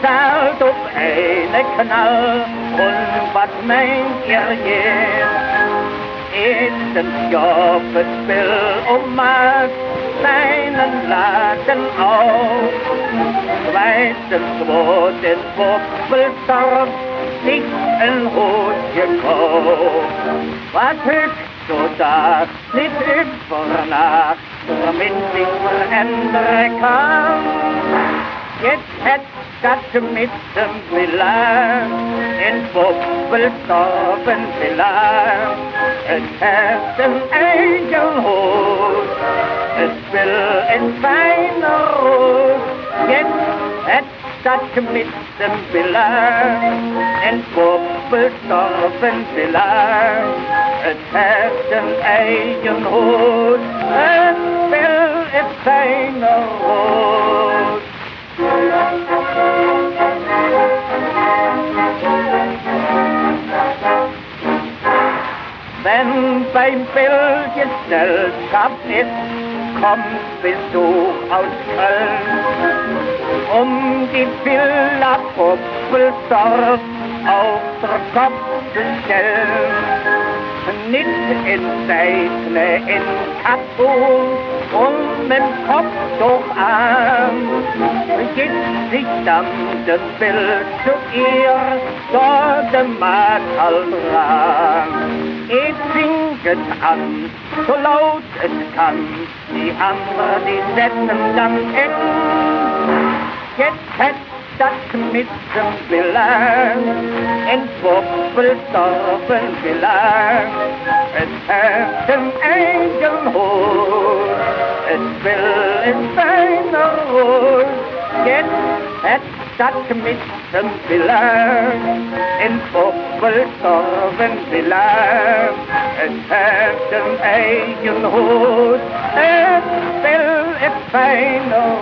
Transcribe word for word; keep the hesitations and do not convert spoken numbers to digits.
Zahlt op eine Knall, un wat meint ehr jetz? Eetstens gov et Bill om Maat, seinen Laden auf. Zweitens woodt en Bobbelsdorf sich en Hos gekauf. Wat hügg zo dags nit üvver Naach, der Minsch sich verändere kann. Jetz hät dat met dem Villa en Bobbelsdorf en Villa. Et hät en eige Hos, et Bill es feiner rot. Jetz hät dat met dem Villa en Bobbelsdorf en Villa. Et hät en eige Hos, et Bill es feiner rot. Wenn beim Bill Gesellschaff es, kommt Besuch aus Köln, um die Villa Bobbelsdorf auf der Kopp zu stellen. Nit en Seide, en Kapp un em Koppdoch aan, begeiht sich dann der Bill zo ehr, dor de Maat halt dran. Et fingk et aan, zo laut et kann, die andere, die setzten dann en. Jetz hät dat met dem Villa en Bobbelsdorf en Villa. Et hät en eige Hos, et Bill es feiner rot. Jetz hät dat met dem Villa en Bobbelsdorf en Villa. Et hät en eige Hos, et Bill es feiner